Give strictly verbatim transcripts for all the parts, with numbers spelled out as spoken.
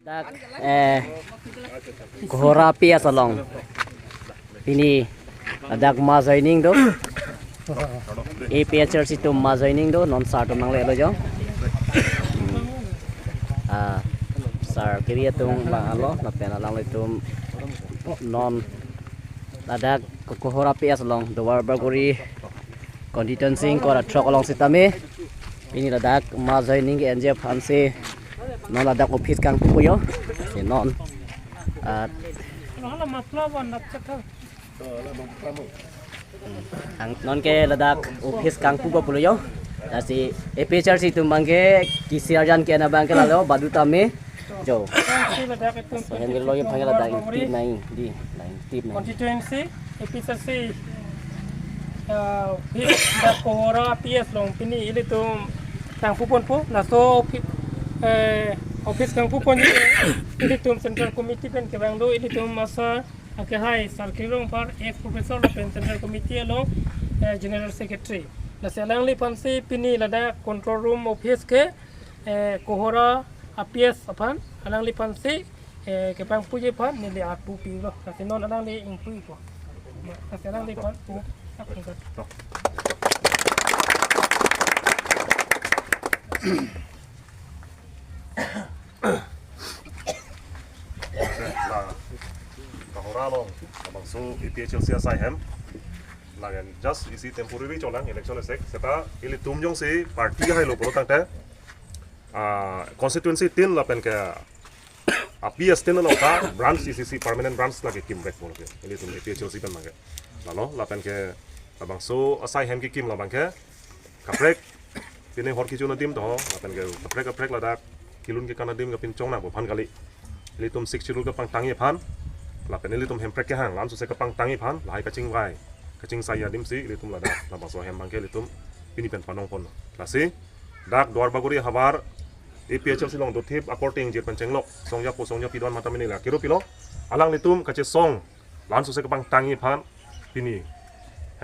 Dak, eh, Kohora P S along. Pini ladak mass joining do. A P H L C atum mass joining do, non sir atum nanglelo jo. Ah, sir kiri atum vanglo, lapen alanglitum non ladak Kohora P S along, Duarbagori constituency ingkoi ra throk along sitame. Pini ladak mass joining ke-enji aphansi non ladak office kangpupo jo. Si non, ah, ang non ke ladak office kangpupo pulo jo. Lasi A P H L C atum abangke kisi arjan ke-en abangke lalo badu tame jo. Ladak atum so, henry lo ye phang ladak twenty-three ingtip nang di, nang ingtip nang. Constituency, A P H L C, ah, office dak Kohora P S along pini ilitum kangpuponpo, laso offi-, eh, office kangpupon ilitum Central Committee pen kevang do, ilitum asar akehai Sar Kiri Rongphar, ex professor lapen Central Committee along, eh, General Secretary. Lasi alangliphansi pini ladak control room office ke, eh, Kohora A P S aphan, alangliphansi, eh, kepangpuji aphan neli arpu pilo. Lasi non alangli ingpupo. Lasi alangliphan pu. La Kohora along, labangso A P H L C asai hem. Lagen just isi temporary cholang election asek. Seta ilitum jongsi party hailo pulo tangte, ah, constituency tin lapen ke A P S tin along ta branch isi isi permanent branch lake kimvek pulo ke. Ilitum A P H L C pen abangke. Lalo, lapen ke labangso asai hem kekim labangke kaprek pine hor kejun adim to, lapen ke kaprek kaprek ladak kelun kekan adim kapinchong nangpo aphan kali. Ilitum Sixth Schedule kepangtangji aphan, lapen ilitum Hemprek kehang la-an sose kepangtangji aphan, lahai kachingvai, kachingsai adimsi ilitum ladak labangso hem abangke ilitum pini pen panongpon. Lasi dak Duarbagori havar A P H L C along dothip akorte ingjir pen chenglok songjapo songjapi don matha mini la kiro pilo. Alanglitum kachesong la-an sose kepangtangji aphan pini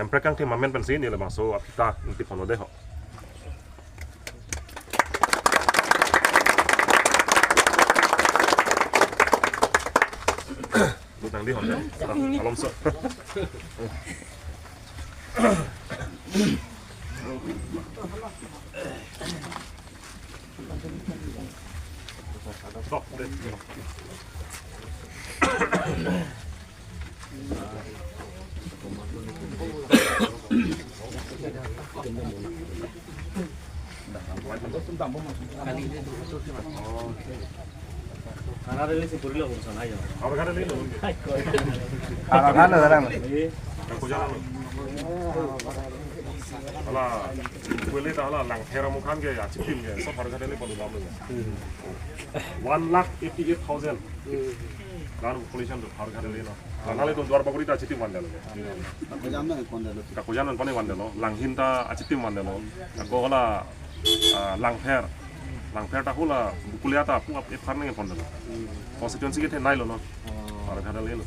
Hemprek kangthim amen pensi neli labangso aphita ingtip ponlo dei ho. Lutang di ho dei. Alomso. Howraghat lo, darang. Ala, kuele ta hala Langpher amukhan ke, ya, chitim ke, sob Howraghat le palu lam lo. One lakh eighty-eight thousand. Dan population to Howraghat le no. Nanglitum Duarbagori ta chitim vandetlo. Kakojan nang pon detlo. Kakojan nang pon vandetlo. Langhin ta achitim vandetlo. Ako hala, ah, Langpher. Langpher ta hula Bokolia ta pu ap epharnang pon detlo. Constituency kethe nailo no. Howraghat le lo.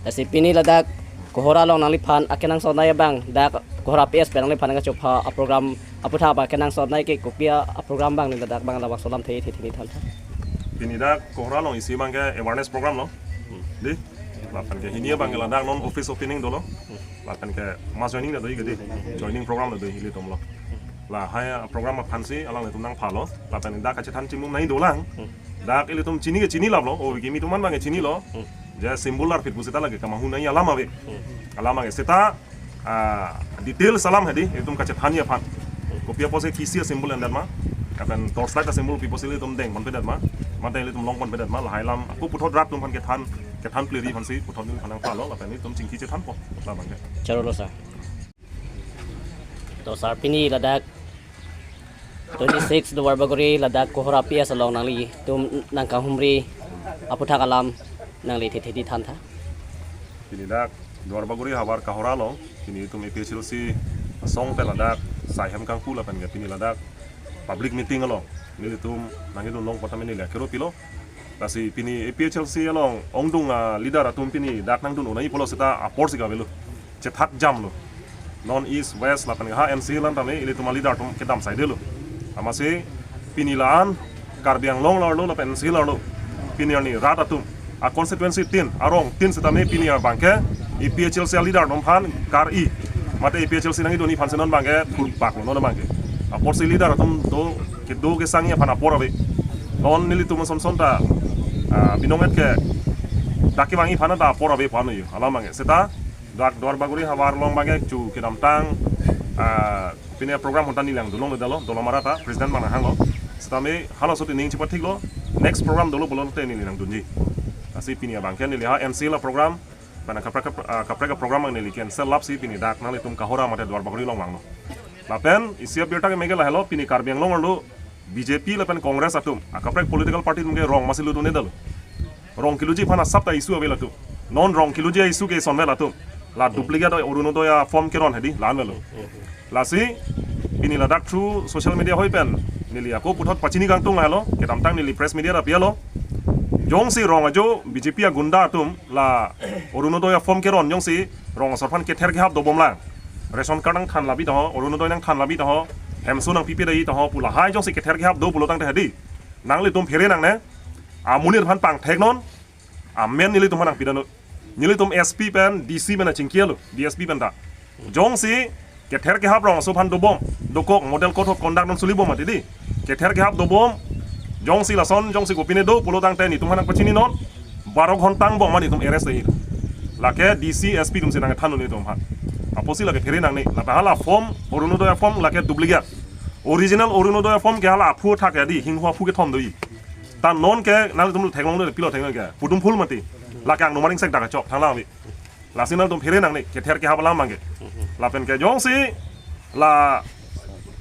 Lasi pini ladak Kohora along nangliphan akenangsot nai abang, dak Kohora P S pen nangliphan kachopha aprogram aputhak akenangsot nai ke kopi aprogram abang ne ladak abang labangso alam the the the ni than tha. Pini dak Kohora along isi abangke awareness program lo. Di, lapen ke hini abangke ladak non office opening dolo. Lapen ke mass joining ta do, ke di, joining program ta do ilitum lo. Lahai program aphansi alanglitum nangphalo. Lapen dak kachethan chimum nai dolang. Dak ilitum chini ke chinilaplo, o kimi atum an abangke chinilo. Je symbol arpit pusita lake kamahu nai alam ave. Alam ave seta, ah, details alam hedi, ilitum kachethanji aphan. Kopi apotsi kisi asymbol endet ma, lapen torchlight asymbol pi apotsi ilitum deng ponpedet ma, mate ilitum long ponpedet ma, lahai alam ako puthot rat atum aphan kethan, kethan pleri aphansi puthot atum aphan nangphalo, lapen ilitum chingki chethanpo, labangke. Chorolo sir. To sir, pini ladak twenty-six Duarbagori ladak Kohora P S along nanglitum nangkanghumri aputhak alam nangli the the ni than tha. Pini dak Duarbagori havar Kohora along, pini itum A P H L C asong pen ladak sai hem kangpu lapen ke pini ladak public meeting along nelitum nangkedun long kota meni le kiro pilo. Lasi pini A P H L C along ongdung, ah, leader atum pini dak nangdun unai pulo seta apor si kavelo. Chethak jamlo. Non East, West lapen ha N C alam tame ilitum aleader atum kedam saidelo. Amatsi pini la-an Karbi Anglong arlo lapen N C Hills arlo pini arni rat atum a constituency tin, arong tin setame pini abangke A P H L C a leader atum aphan kar-i, mate A P H L C nangkedun aphan si non abangke thurpak lo non abangke. Apotsi leader atum do kedo kesangji aphan apor ave. Non nelitum ason son ta, ah, binong-et ke dak kevangji aphan ta apor ave pu-an yo alam abangke. Seta dak Duarbagori havar along abangke chu kedamtang, ah, pini program ahut ta neli langdun longledetlo, Dolamara ta president abang nanghanglo. Setame halaso ti ning chepathiklo, next program dolo pulote neli nangdunji. Lasi pini abangke neli ha N C Hills a program, bana kaprek kap-, ah, kaprek a program abang neli cancel lapsi pini dak nanglitum Kohora mate Duarbagori along vanglo. Lapen isi abirta ke mege lahelo, pini Karbi Anglong arlo B J P lapen Congress atum, akaprek political party atum ke rong masi lutdun-edetlo. Rong keluji aphan asap ta issue ave latum. Non rong keluji a-issue ke ison ave latum. La duplicate Orunodoi a-form keron hedi, la-an avelo. Lasi pini ladak through social media ahoi pen neli ako puthot pachini kangtung lahelo, kedamtang neli press media ta pi-etlo. Jongsi rong ajo B J P agunda atum la Orunodoi a-form keron jongsi rong asor aphan kether kehap dobom lang, ration card nangthan labi taho, Orunodoi nangthan labi taho, hemso nangpipe dei taho pu lahai jongsi kether kehap do pulo tangte hedi, nanglitum phere nangne, amonit aphan pangthek non, amen nelitum aphan nangpidan non. Nelitum S P pen D C pen achingki-etlo, D S P pen ta. Jongsi kether kehap rong aso aphan dobom, dokok, model code of conduct non sulibom mati di. Kether kehap dobom, jongsi lason, jongsi kopine do pulo tangte netum aphan nangpachini non, baro ghonta angbong ma netum arrest dei. Lake D C, S P atum si nangthan non netum aphan. Apotsi lake phere nangne, lapen hala form, Orunodoi a-form lake duplicate. Original Orunodoi a-form ke hala aphu athak ya di, hingho aphu kethom do-i. Ta non ke nangtum theklong do, pilo theklong ke, pudum phul mati. Lake angno maring sek dak chok, thang lang ave. Lasi nangtum phere nangne, kether kehap alam abangke. Lapen ke jongsi la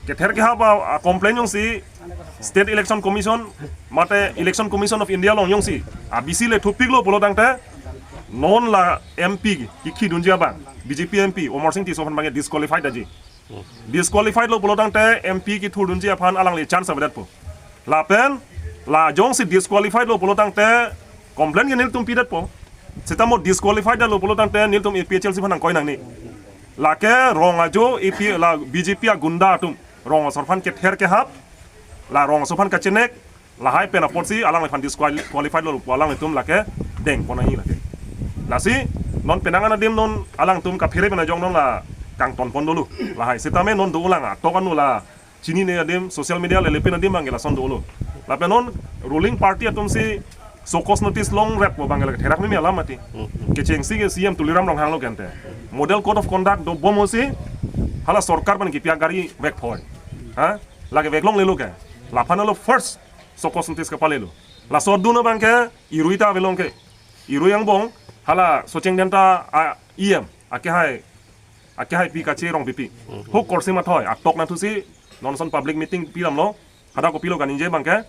kether kehap a, a complain jongsi State Election Commission mate Election Commission of India along jongsi a B C le thupiklo pulo tangte, non la M P kikhi dunji abang, B J P M P Amarsing Tisso aphan abangke disqualified aji. Disqualified lo pulo tangte M P kethurdunji aphan alangli chance avedetpo. Lapen la jongsi disqualified lo pulo tangte complaint ke nelitum pidetpo. Seta mo disqualified lo pulo tangte nelitum A P H L C aphan nangkoi nangne. Lake rong ajo A P, la B J P agunda atum rong asor aphan kether kehap, la rong asor aphan kachenek, lahai pen apotsi alangliphan disqualified lo pu alanglitum lake dengpon nangji lake. Lasi non penang an adim non alangtum kaphere pen ajok non la kangtonpon dolo. Lahai setame non dolang atok anu la chinine adim, social media lele pen adim abangke lason dolo. Lapen non ruling party atum si show cause notice longrappo abangke lake therak meme alam mati. Kechengsi ke C M Tuliram Ronghang lo kente. Model code of conduct dobom ahutsi hala sorkar pen kipi agari vekphoi. Ha? Lake veklonglelo ke. Laphan lo first show cause notice kepalelo. Laso adun abangke irui ta avelong ke. Irui angbong hala Socheng Dhenta a E M, akehai, akehaipi Kache Rongpipi. Huk korsi mathoi atok nathusi non ason public meeting pilamlo. Hadak kopilo kaningje abangke,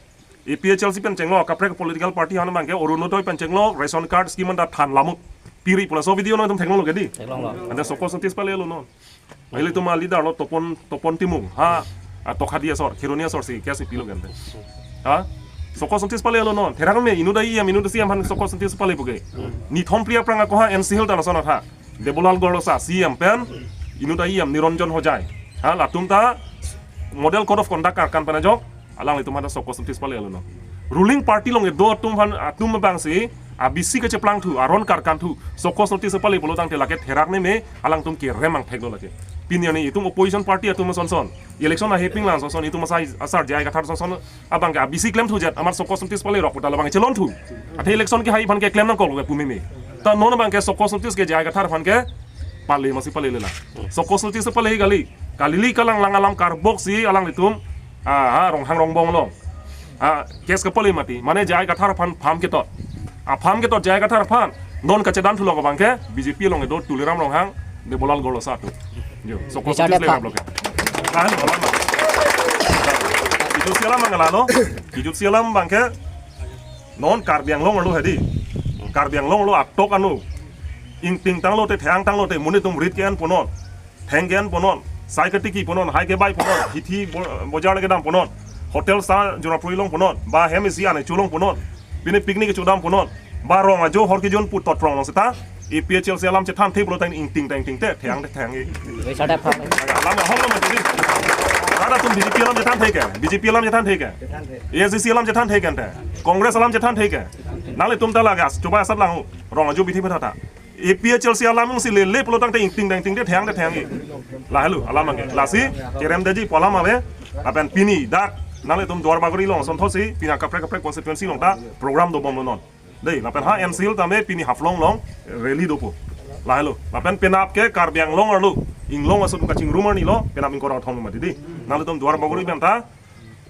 A P H L C pen chenglo, kaprek political party aphan abangke Orunodoi pen chenglo, ration card scheme anta than lamut piri pu laso video non netum theklonglo ke di. Theklonglo. Ante show cause notice palelo non. Ilitum a leader lo Topon, Topon Timung. Ha, a Tokhadi asor, Kheroni asor si, kya si pilo kente. Ha? Show cause notice palelo non. Therak meme, inut a E M, inut a C M aphan show cause notice pale puke. Nithom pri aphrang ako ha N C Hills ta lason atha. Debolal Gorlosa C M pen, inut a E M Niranjan Hojai. Ha, latum ta model code of conduct karkan pen ajok, alanglitum aphan show cause notice palelo non. Ruling party along kedo atum aphan, atum abangsi, a B C kacheplangthu, aron karkanthu, show cause notice pale pulo tangte lake therak meme, alangtum kerem angthek do lake. Pini arni itum opposition party atum ason son, election aheping lang ason son, itum asai, asar J I Kathar ason son abangke a B C klemthu jet, amar show cause notice palerok pu ta labang chelonthu. Athe election kehai aphan ke klem nangkok lo pu meme. Ta non abangke show cause notice ke J I Kathar aphan kepale masi palelela. Show cause notice pale kali. Kalili kalang lang alam karbok si alanglitum, ah, ha, Ronghang Rongbong along, ah, case kepale mati. Mane J I Kathar aphan farm ketot. A farm ketot J I Kathar aphan non kachedanthu lo abangke B J P along kedo Tuliram Ronghang, Debolal Gorlosa atum. Jo, show cause notice le rap lo ke. Kan, olam. Kijutsi alam abang lalo. Kijutsi alam abangke non Karbi Anglong arlo hedi. Karbi Anglong arlo atok anu. Ingting tanglote, theng tanglote, monit atum rit ke-enpo non. Theng ke-enpo non. Sai ketikipo non, hai kebaipo non. Hithi bo-, bojar le kedampo non. Hotel star jora prui longpo non. Ba hem isi ane cholongpo non. Pine picnic kechodampo non. Ba rong ajo hor kejun pu totrong along seta APHLC alam chethan thek pulo tang ingting tang ingting te thang te thang i. Alam ahong lo mati. Rada tum BJP alam chethan thek ke? BJP alam chethan thek ke? ASDC alam chethan thek ke ante? Congress alam chethan thek ke? Nanglitum ta lage as coba asat lang rong aju bithi bethata. APHLC alam si lele pulo tang te ingting tang ingting te thang te thang i. Lahelo alam angke. Lasi cherem daji pu alam ave. Lapen pini dak nanglitum Duar Bagori along ason thotsi pini akaprek kaprek constituency along ta program dobomlo non. Dei, lapen ha NC Hills tame pini Haflong along rally dopo. Lahelo. Lapen penap ke Karbi Anglong arlo inglong aso atum kachingrum arni lo, penap ingkoi ra kethom mati dei. Nanglitum Duar Bagori pen ta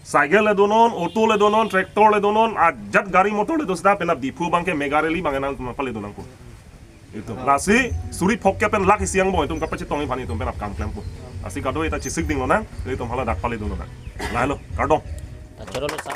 cycle le donon, auto le donon, tractor le donon, ajat gari motor le do seta penap Diphu abang ke mega rally abang nanglitum pale do nangpo. Itum. Lasi suri phok ke pen lak isi angbong itum kapachetong iphan itum penap kam klempo. Lasi kado-i ta chesik ding lonang, itum hala dak pale do lonang. Lahelo, kardom. Achoro lo sa.